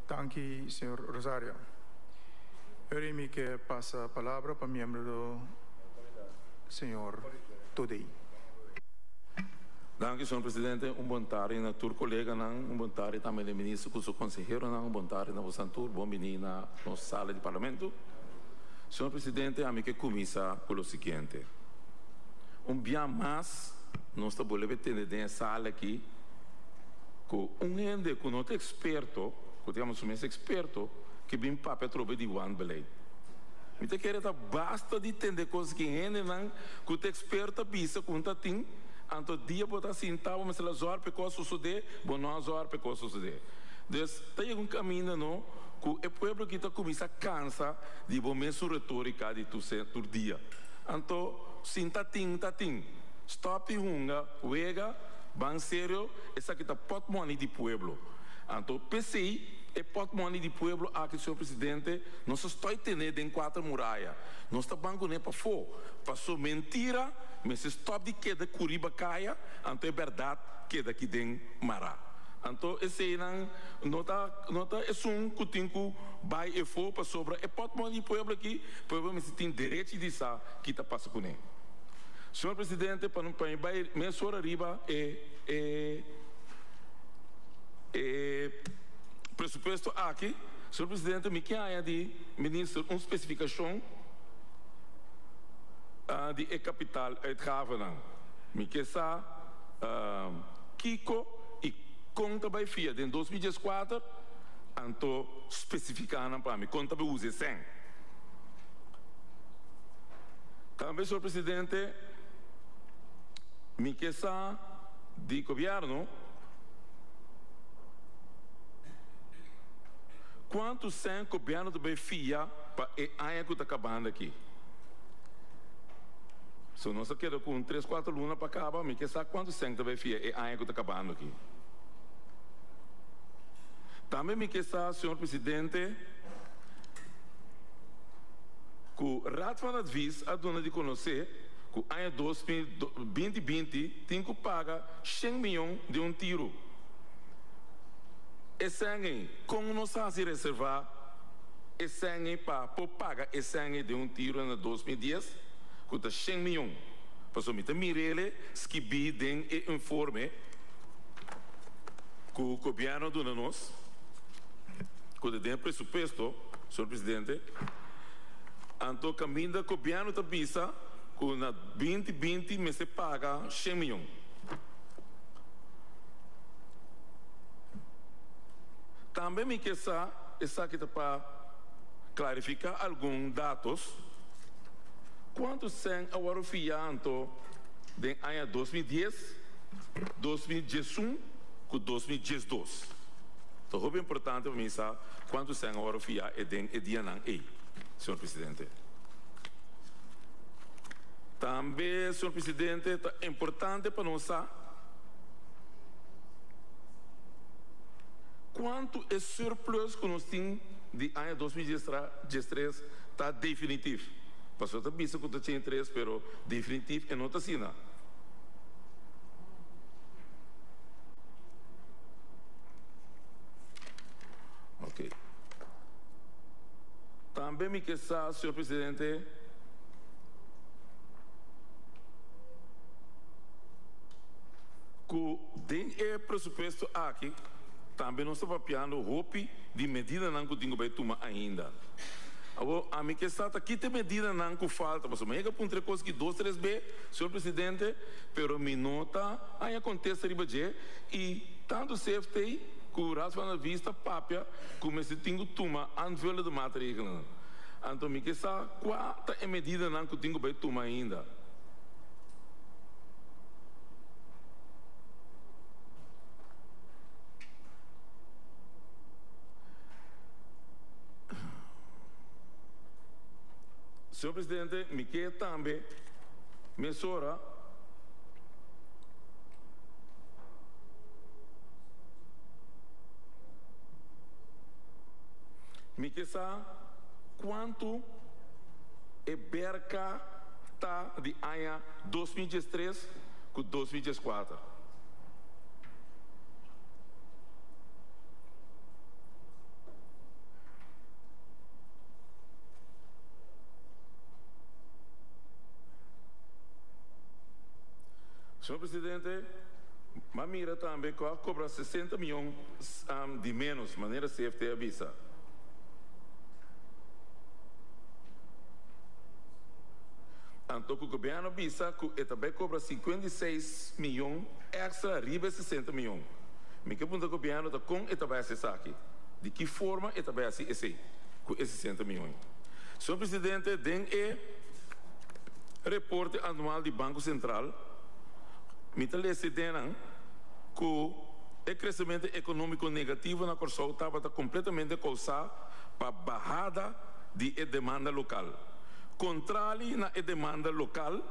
Danki, señor Rosario. Ora mi ke pasa palabra pa miembro señor Thodé. Danki, señor presidente. Un bon tardi na tur koleganan, un bon tardi tambe na e minister ku su konseheronan, un bon tardi na bosan tur. Bon bini na nos sala di parlamento. Señor presidente, ami ke kuminsá ku lo siguiente. Un bia mas nos ta bolbe tende den e sala aki ku un hende ku no ta eksperto, ku ta yama su mes eksperto, ke bin papia atrobe di wanbeleid. Mi ta kere ta basta di tende kos ki hendenan ku ta eksperto a bisa ku un ta tin, anto dia bo ta sinta bo mester la zòrg pa e kos sosodé, bo no a zòrg pa e kos sosodé. Dus ta yega un kaminda no ku e pueblo aki ta kuminsá kansa di bo mesun retórika di tur dia. Anto sin ta tin ta tin. Stòp di hunga wega, ban serio, esaki ta pòtmòni di pueblo. Anto p'esei e pòtmòni di pueblo aki, señor presidente, nos a stòi tene den kuater muraya. Nos ta ban kuné pafó. Paso mentira mester stòp di keda ku riba kaya, anto e bèrdat keda aki den mará. Anto eseinan no ta no ta esun ku tin ku bai efó pasobra e pòtmòni di pueblo aki, pueblo mester tin derechi di sa ki ta pasa kuné. Señor presidente, pa pa mi bai mesora riba e e e presupuesto aki, señor presidente, mi ke haña di minister un spesifikashon di e kapitaal uitgavennan. Mi ke sa kiko i kon ta bai fia den 2014, anto spesifiká nan pa mi kon ta bai usa e sèn. Tambe, señor presidente, mi ke sa di gobierno cuanto cen gobierno ta bay fia pa e aña cu ta cabando aki. So nos a keda cu un tres cuatro luna pa caba, mi ke sa cuanto cen ta bay fia e aña cu ta cabando aki. Tambe mi ke sa, señor presidente, Ku Raad van Advies a duna di konosé ku aña 2020 tin ku paga shen miyon den un tiru. E sèn ei, kon nos hasi reservá e sèn ei pa por paga e sèn ei den un tiru na 2010 ku ta shen miyon? Pasobra mi ta mir'el skibí den e informe ku gobièrnu a duna nos, ku ta den e presupuesto. Señor Presidente, anto caminda gobierno ta bisa cu na 2020 mester paga shen miyon. Tambe mi ke sa esaki ta pa clarifica algun datos, cuanto cen a worde fia anto den aña 2010, 2011 cu 2012. Ta hopi importante pa mi sa. Cuantu sèn a wòrdu fiá e den e dianan ei, señor presidente? Tambe, señor presidente, ta importante pa nos sa cuantu e surplus cu nos tin di aña 2013 ta definitif. Pasobra ta bisa cu ta 83, pero definitif e no ta asina. Ok. Tambe mi ke sa, señor presidente, ku den e presupuesto aki tambe nos ta papiando hopi di medidanan ku tin ku bai tuma ainda. Awor, ami ke sa ta kita e medidanan ku falta, pasobra mi a yega puntra e kos aki dos tres be, señor presidente, pero mi no ta haña kontesta riba dje i tantu CFT, Ku Raad van Advies ta papia ku mester tin ku tuma aanvullende maatregelennan. Anto mi ke sa kua ta e medidanan ku tin ku bai tuma ainda. Señor Presidente, mi ke tambe mesora. Mi ke sa kuantu e berka ta di aña 2013 ku 2014. Señor Presidente, m'a mira tambe ku a kobra 60 mion di ménos, manera CFT a bisa. Anto ku gobièrnu a bisa ku e ta bai kobra 56 mion èkstra riba e 60 mion. Mi ke puntra gobièrnu ta kon e ta bai hasi esaki, di ki forma e ta bai hasi esei ku e 60 mion. Señor Presidente, den e reporte anual di Banko Sentral mi ta lesa den nan ku e kresementu ekonómiko negativo na Kòrsou tabata kompletamente kousá pa bahada di e demanda lokal. Kontrali na e demanda lokal,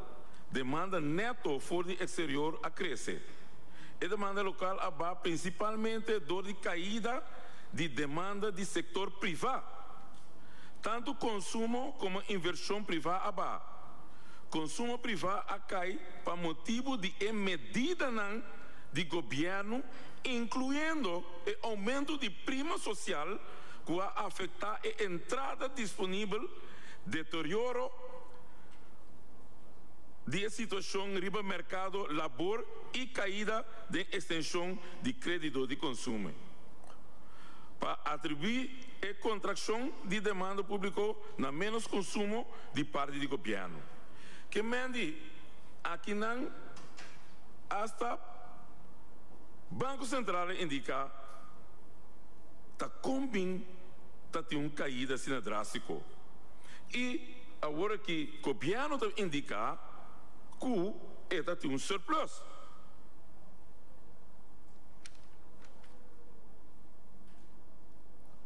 demanda nèto for di eksterior a krese. E demanda lokal a baha prinsipalmente dor di kaida di demanda di sektor privá. Tantu konsumo komo invershon privá a baha. Konsumo privá a kai pa motibu di e medidanan di gobièrnu, inkluyendo e oumento di prima sosial ku a afektá e entrada disponibel, deterioro di e situashon riba merkado labor i kaida den ekstenshon di krédito di konsumo. Pa atribuí e kontrakshon di demanda públiko na ménos konsumo di parti di gobièrnu. Ke men di akinan asta Banko Sentral a indiká ta kon bin ta tin un kaida asina drástiko. I awor aki gobièrnu ta indiká ku e ta tin un surplus.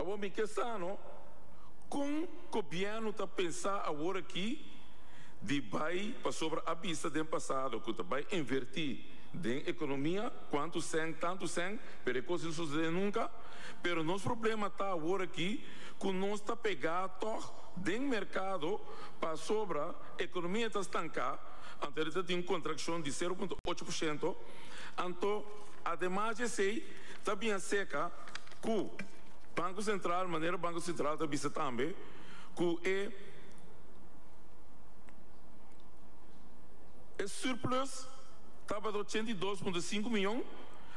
Awor mi ke sa no kon gobièrnu ta pensa awor aki di bai pasobra a bisa den pasado ku ta bai invertí den ekonomia kuantu sèn tantu sèn pero e kos no sosodé nunka pero nos problema ta awor aki ku nos ta pegá tòg den merkado pasobra ekonomia ta stanká anto e ta tin un kontrakshon di 0.8% anto ademas di esei ta bin aseka ku Banko Sentral, manera Banko Sentral ta bisa tambe ku e e surplus tabata 82.5 miyon,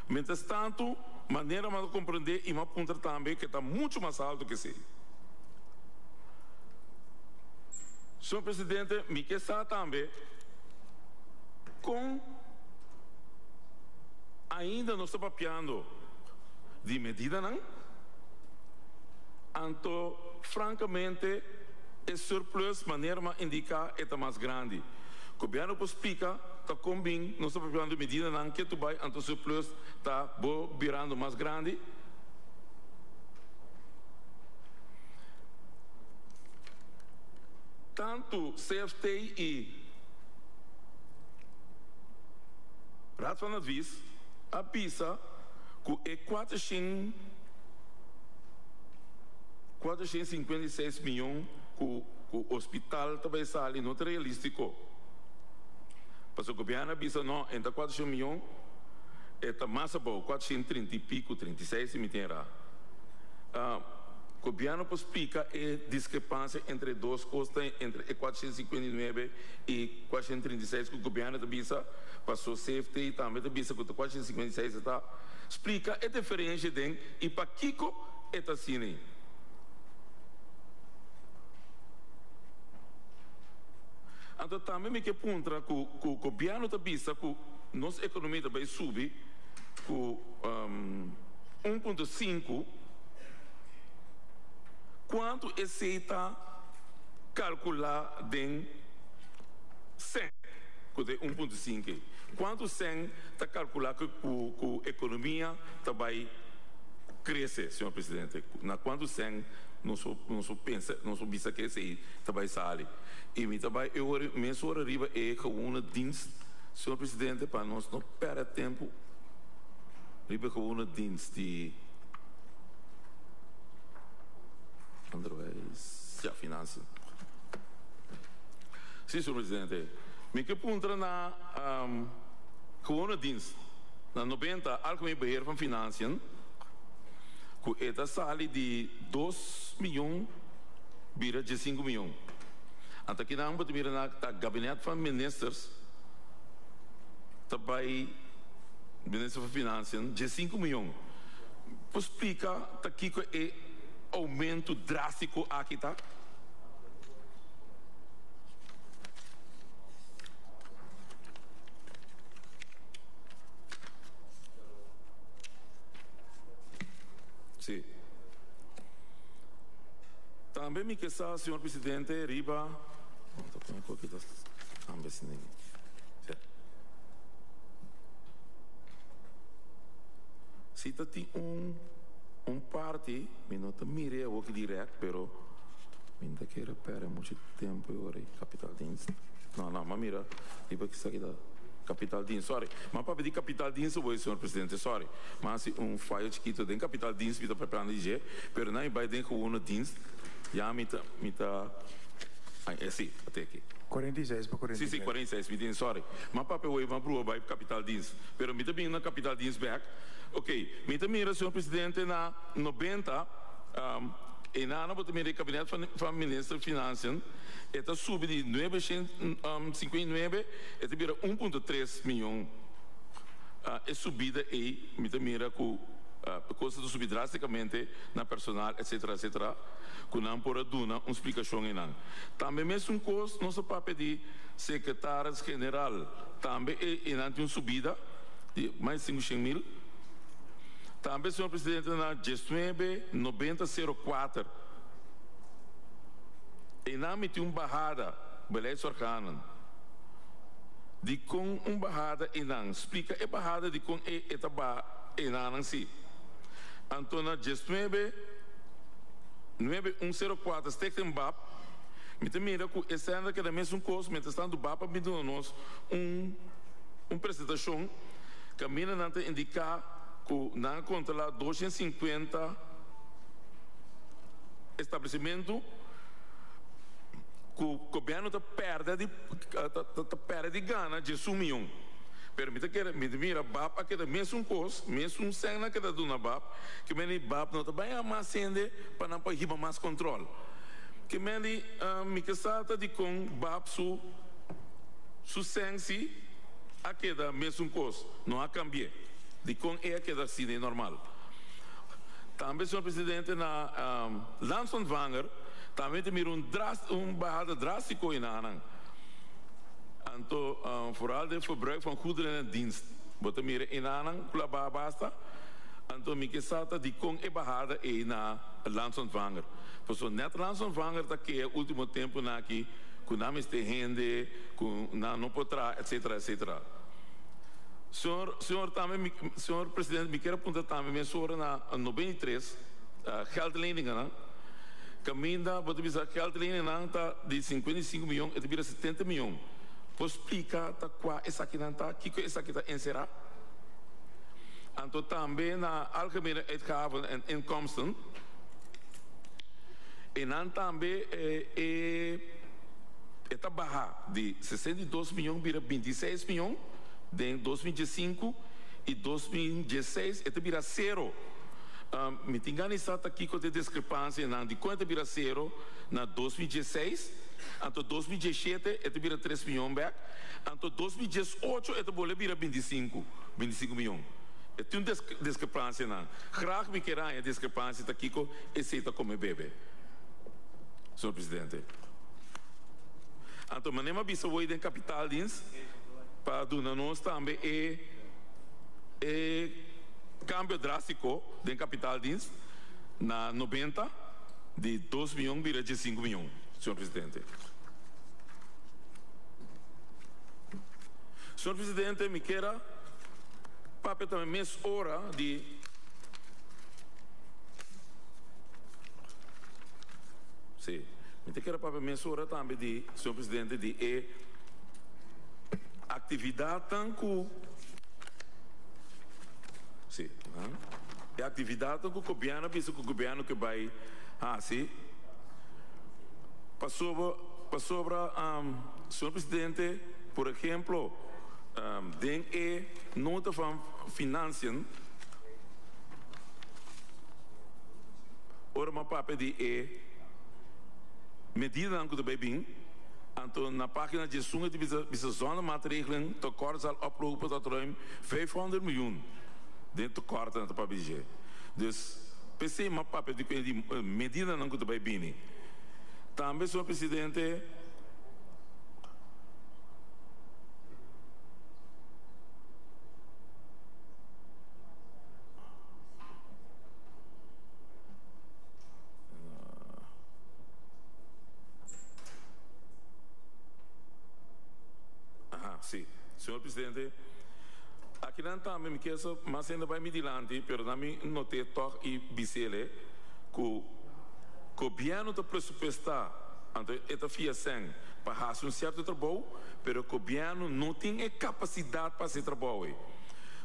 mientras tanto manera mi a komprende i mi a puntra tambe ke ta muchu mas alto ke esei. Señor Presidente, mi ke sa tambe kon ainda nos ta papiando di medidanan, anto francamente e surplus manera mi a indica e ta mas grandi. Gobierno por splica ta con bin nos ta papiando di medidanan ke tu bay anto surplus ta bo birando mas grandi? Tanto CFT y Raad van Advies a bisa ku e 456 miyon ku ku hospital ta bai sali no ta realístiko. Pasobra gobièrnu a bisa no, e ta 400 miyon, e ta mas abou, 430 i piku, 36 si mi tin erá. Gobièrnu por splika e diskrepansia entre e dos kos ta entre e 459 i 436 ku gobièrnu ta bisa, paso CFT tambe ta bisa ku ta 456 e ta. Splika e diferensha den i pakiko e ta asina ei. Anto tambe mi ke puntra ku ku gobièrnu ta bisa ku nos ekonomia ta bai subi ku 1.5, kuantu esei ta kalkulá den sèn ku ta e 1.5 ei? Kuantu sèn ta kalkulá ku ku ekonomia ta bai krese, señor presidente? Na kuantu sèn nos por nos por pensa nos por bisa ku esei ta bai sali? I mi ta bai e ora mes ora riba e gewone dienst, señor presidente, pa nos no pèrdè tempu riba e gewone dienst di onderwijs, ja, financiën. Si, señor presidente. Mi ke puntra na gewone dienst na 90 Algemeen Beheer van Financiën ku e ta sali di 2 miyon bira 15 miyon. Anto kinan bo ta mira na ta Gabinet van Ministers. ta bai Minister van Financiën diesinku mion. Por splika ta kiko e oumento drástiko aki ta? Sí. Tambe mi ke sa, señor presidente, riba. Si ta tin un un parti, mi no ta mir'é awoki dirèkt, pero mi no ta kere pèrdè muchu tempu e ora ei. Kapitaaldienst. No, no, m'a mira riba esaki ta kapitaaldienst. Sorry. M'a papia di kapitaaldienst awor, señor presidente, sorry. M'a hasi un fayo chikito den kapitaaldienst mi ta preparando di dje, pero nan mi bai den gewone dienst, ya mi ta, mi ta, ai, si, a teki. 46 pa Si, si, 49. 46, mi tin, sorry. M'a papia awor, m'a brua bai kapitaaldienst, pero mi ta bin na kapitaaldienst bek. Ok, mi ta mira, señor presidente, na 90, Einana bo ta mira e kabinet van minister Financiën e ta subi di nuebe shent 59 e ta bira 1.3 miyon. E subida ei mi ta mira ku e kosta ta subi drasticamente na personal etcetera etcetera ku nan por a duna un splikashon einan. Tambe mesun kos nos a papia di sekretaris general tambe einan tin un subida di mas di 500 mil. Tambe señor presidente na diesnuebe nobenta sero kuater einan mi tin un bahada beleidsorganen. Dikon un bahada einan? Splika e bahada dikon e e ta baha einanan si. Anto na diesnuebe nuebe un sero kuater Stichting bap mi ta mira ku e sèn ta keda mesun kos mientrastantu bap a bin duna nos un un presentashon kaminda nan ta indiká ku nan a kontrolá 250 establesimentu ku gobièrnu ta pèrdè di ta pèrdè di gana diesun mion. Pero mi ta kere mi ta mira bap a keda mesun kos, mesun sèn nan keda duna bap, ke meni bap no ta bai a mas hende pa nan por hiba mas kontrol. Ke meni mi ke sa ta dikon bap su su sèn si a keda mesun kos, no a kambi'é. Dikon e a keda asina e normal. Tambe señor presidente na landsontvanger tambe ta mira un un bahada drastico enanan. Anto vooral den verbruik van goederen en dienst bo ta mira enanan cu la baha basta. Anto mi ke sa ta dikon e bahada ey na landsontvanger. Pasobra net landsontvanger ta kea ultimo temponan aki cu nan mester hende cu nan no por traha etcetera etcetera. Señor, señor tambe mi, señor presidente mi kier a puntra tambe mesora na 93 geldleningennan, caminda bo ta bisa geldleningennan ta di 55 miyon e ta bira 70 miyon. Por splica ta cua esakinan ta, kico esaki ta encera? Anto tambe na algemene uitgaven en inkomsten, enan tambe e e ta baha di 62 miyon bira 26 miyon. Den 2015 i 2016 e ta bira sero. Mi tin gana di sa ta kiko ta e diskrepansianan dikon e ta bira sero na 2016, anto 2017 e ta bira tres miyon bèk, anto 2018 e ta bolbe bira 25, 25 miyon. E tin un diskrepansianan. Graag mi kier haña diskrepansia ta kiko esei ta kome bebe, señor presidente. Anto manera mi a bisa hoy den Kapitaaldienst pa duna nos tambe e e cambio drastico den Kapitaaldienst na 90 di dos miyon bira 15 miyon, señor presidente. Señor presidente, mi kier a papia tambe mes ora di. Sí, mi ta kier a papia mes ora tambe di, señor presidente, di e actividadnan cu, sí, e actividadnan cu gobierno a bisa cu gobierno ke bay haci, pasobra, pasobra, señor presidente, por ejemplo, den e nota van financiën, Ora m'a papia di e medidanan ku ta bai bin, Anto na página 11 e ta bisa bisa zonder maatregelen tekort zal oplopen tot ruim 500 miljoen den tekorten ta papia di dje. Dus p'esei m'a papia di di medidanan ku ta bai bini. Tambe señor presidente. Aha, si. Señor Presidente, akinan tambe mi kier sa mas hende bai mi dilanti, pero nan mi noté tog i bis'ele ku gobièrnu ta presupuestá, anto e ta fia sèn pa hasi un sierto trabou, pero gobièrnu no tin e kapasidat pa hasi e trabou ei.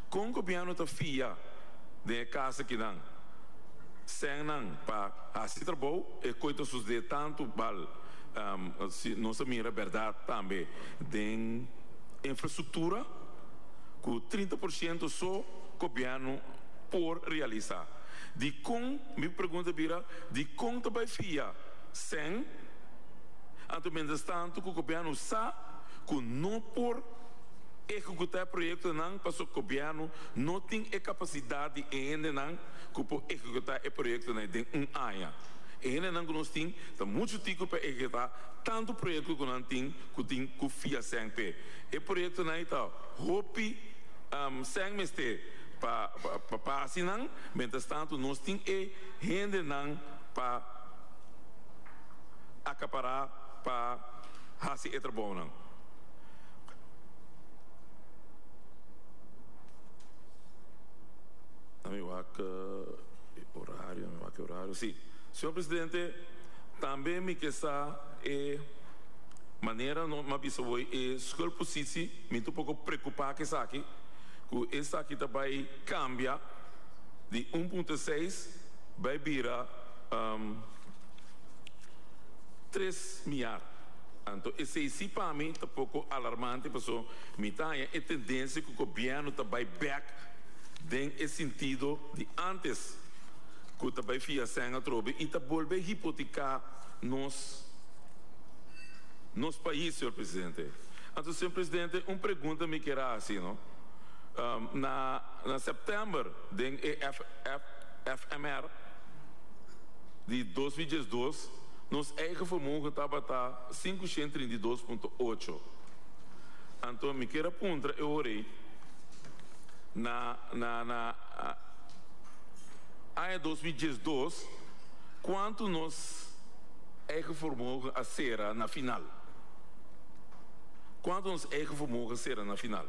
Kon gobièrnu ta fia den e kas akinan sènnan pa hasi trabou, e koe ta sosodé tantu bal si nos a mira bèrdat tambe den infrastruktura ku 30% so gobièrnu por realisá. Dikon, mi pregunta bira, dikon ta bai fia sèn anto mientrastantu ku gobièrnu sa ku no por ehekutá e proyektonan pasobra gobièrnu no tin e kapasidat di e hendenan ku por ehekutá e proyektonan den un aña. E hendenan ku nos tin ta muchu tiko pa ehekutá tantu proyekto ku nan tin ku tin ku fia sèn p'e. E proyektonan ei ta hopi sèn mester pa pa hasi nan, mientrastantu nos tin e hendenan pa akapará pa hasi e trabounan. Mi wak e orario, mi wak e orario. Sí, señor presidente, tambe mi ke sa e manera no mi a bisa hoy e schuldpositie, mi ta un poko preocupa ku esaki, ku esaki ta bai cambia di 1.6 bai bira 3 miar. Anto esei sí pa mi ta poko alarmante paso mi ta haña e tendencia ku gobierno ta bai bek den e sintido di antes ku ta bai fia sèn atrobe i ta bolbe hipotiká nos nos pais, señor presidente. Anto, señor presidente, un pregunta mi kier a hasi, no. Na na sèptèmber den e FMR di 2012 nos eigen vermogen tabata 532.8. Anto mi kier a puntra e ora ei na na na aña 2012 kuantu nos eigen vermogen a sera na final. Kuantu nos eigen vermogen a sera na final.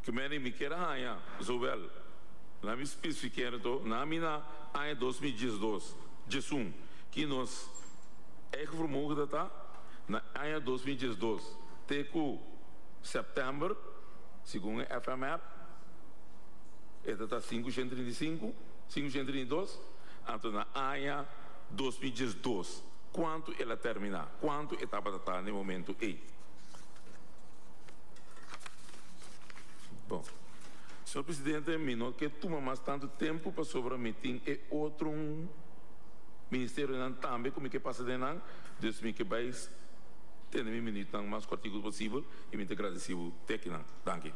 Ke mende mi kier a haña zowel na mi spesifikeren to na mi na aña 2012, 11 ki nos eigen vermogen ta ta na aña 2012 te ku sèptèmber segun e FMR e ta ta 535, 532, anto na aña 2012 kuantu el a terminá, kuantu e tabata ta na e momentu ei. Bon, señor presidente, mi no ke tuma mas tantu tempu pasobra mi tin e otro ministerionan tambe ku mi ke pasa den nan, dus mi ke bai tene mi minütnan mas kòrtiku posibel i mi ta gradisí bo te akinan. Danki.